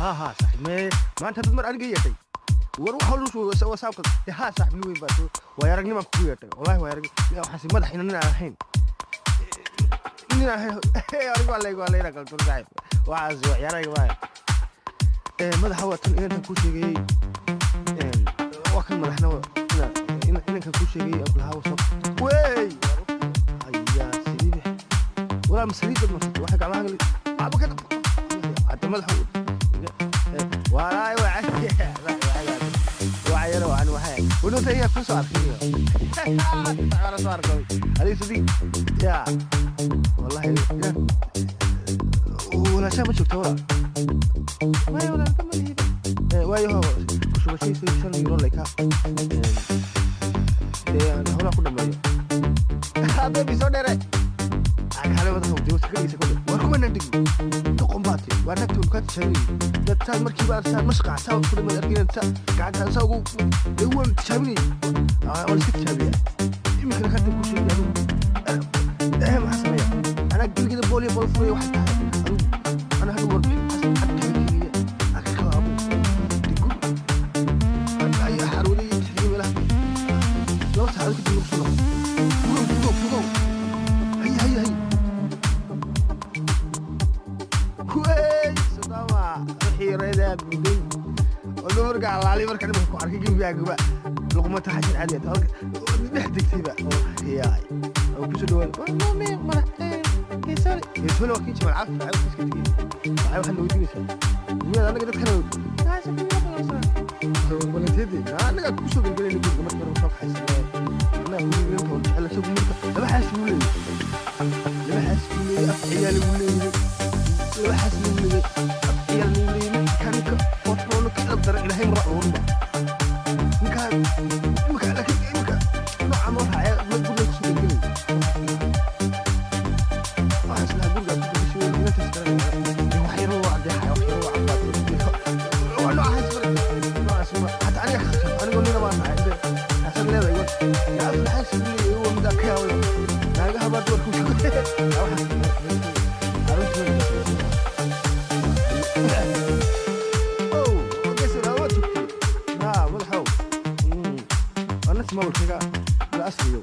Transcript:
Haa haa saaxiib, mee maanta dad mar aniga yeedhay war wax walba wasaabka de. Haa saaxiib, nin weyn baa soo waay aragnimaan kugu yeedhay. Wallahi waay arag waxaasi madax ina nin aan ahayn, nin aan ahayn anigu waa layna kaltuun saaxiib. Waxaas waa ciyaarayga waaya. Madaxa waa tan inankan kuu sheegayey, waa kan madaxna inankan kuu sheegayey aan kulahaa soo wey hayaa saliide walaa ma saliid dad marsatay waxay gacmaha gali aba ka hadda madaxa walaay waa yaro waan waxay wadhowta ayaa ku soo arkay, waana soo arkay adiga sadiq ya. Wallahi inaad walaashaa ma joogta walaa maya walaalka ma lihiba. Waayo ku shubashaysa €5 layka dee aan howlaha ku dhameeyo hadda soo dheere kale madaxa dee wasa ka dhigaysa kole war kumanaan dhigin. Doqon baa tiri, waa naagta kaa tijaabinayay dad saad markiiba saa mashqac saa ku dhamaad arkaynaan saa gacanta saa ugu dee waan tijaabinayay, waan iska tijaabiyaa. Iminkana hadda ku sheegay adigu maxaa sameeya? Anaa geligeda bool iyo bool furaya waxay tahay adigu anaa hadda warbixin cad kaga keenaya akakaabu digur ayaa xarwada iyo bixiyo meelaha 2 saacadood kadib lagu soo noqo. Fugow fugow fugow, hay hay hay wey sodama wixii yareedaad mudayn oo dumarka alaali marka nimanka ku arkay gebigaagaba luqmata xashir caadi ah halka dhex degtayba oo yaay oo kusoo dhawaad madax geesole geesole waa kii Jamal Caafi waxay iska tegey. Waxaad na weydiinaysaa miyaad anaga dadkana balanteedi anaga kusoo gelgelayna guriga marka hore soo kaxaysan annaga kugu jecel isagu. Marka laba xaas buu leeyahay, laba xaas buu leeyahay, af ciyaal buu leeyahay, laba xaas buu leeyahay, af ciyaal buu leeyahay. Ninka football ka qalab daran ilaahay mara abuurinba ninkaa imika, laakiin imika nooca noo raacaya guriga kusoo gelgelay. Waxaan islahaa guriga ku gelgashay inantaas kale wax yaro waa caddeexaya, wax yaro waa cadbaad waa noocaas noocaas hataa aniga khasab anigoo nina baan raacay de taasad leedahay war yaa afar xaas buu leeyahay. Waa mid aan ka yaabay naagaha baa dumarku waxaas carruurta. Oh, waa tugtay. Ha, madaxow. Waa nas maamulkaga la asriyo.